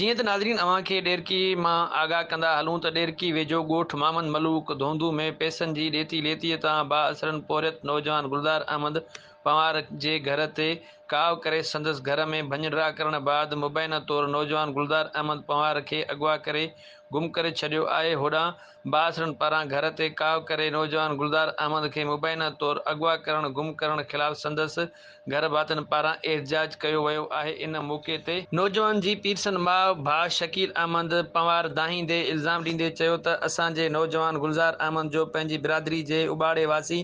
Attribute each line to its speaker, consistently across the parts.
Speaker 1: جيئن ته ناظرين اوهان کي ڏيرڪي مان آگاهه ڪندا هلون ته ڏيرڪي ويجهو ڳوٺ محمد ملوڪ ڌونڌو ۾ پئسن جي ڏيتي ليتيء تان بااثرن پورهيت نوجوان گلزار احمد پنهوار جي گهر تي ڪاهه ڪري سندس گهر ۾ ڀڃ ڊاهه ڪرڻ بعد مبينا طور نوجوان گلزار احمد پنهوار کي اغوا ڪري گم ڪري ڇڏيو آهي هوڏانهن بااثرن پاران گهر تي ڪاهه ڪري نوجوان گلزار احمد کي مبينا طور اغوا ڪرڻ گم ڪرڻ خلاف سندس گهر ڀاتين پاران احتجاج ڪيو ويو آهي ان موقعي تي نوجوان جي پيرسن ماء ڀاء شڪيل احمد پنهوار دانهيندي الزام ڏيندي چيو ته اسان جي نوجوان گلزار احمد جو پنهنجي برادري جي اٻاڙي واسي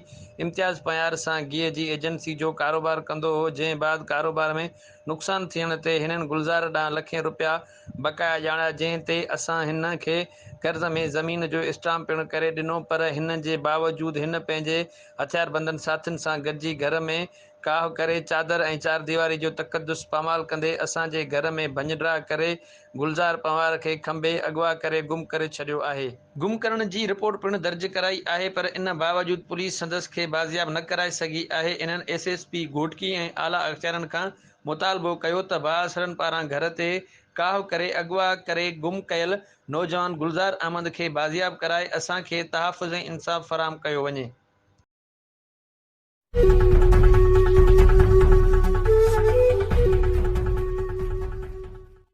Speaker 1: امتياز پنهيار سان گيهه جي ايجنسي جو ڪاروبار ڪندو هو جنهن بعد ڪاروبار ۾ نقصان ٿيڻ تي هنن گلزار ڏانهن لکين روپيا بقايا ڄاڻايا جنهن تي اسان هن کي قرض ۾ زمين جو اسٽامپ پڻ ڪري ڏنو پر هن جي باوجود هن پنهنجي هٿياربندن ساٿين سان گڏجي گهر ۾ ڪاهه ڪري چادر ۽ چارديواري جو تقدس پامال ڪندي اسان جي گهر ۾ ڀڃ ڊاهه ڪري گلزار پنهوار کي کنڀي اغوا ڪري گم ڪري ڇڏيو آهي. گم ڪرڻ جي رپورٽ پڻ درج ڪرائي آهي پر ان باوجود پوليس سندس کي بازياب نه ڪرائي سگهي آهي انهن ايس ايس پي گهوٽڪي ۽ اعليٰ اختيارن کان مطالبو ڪيو ته بااثرن پاران گهر تي ڪاهه ڪري اغوا ڪري گم ڪيل نوجوان گلزار احمد کي بازياب ڪرائي اسان کي تحفظ ۽ انصاف فراهم ڪيو وڃي.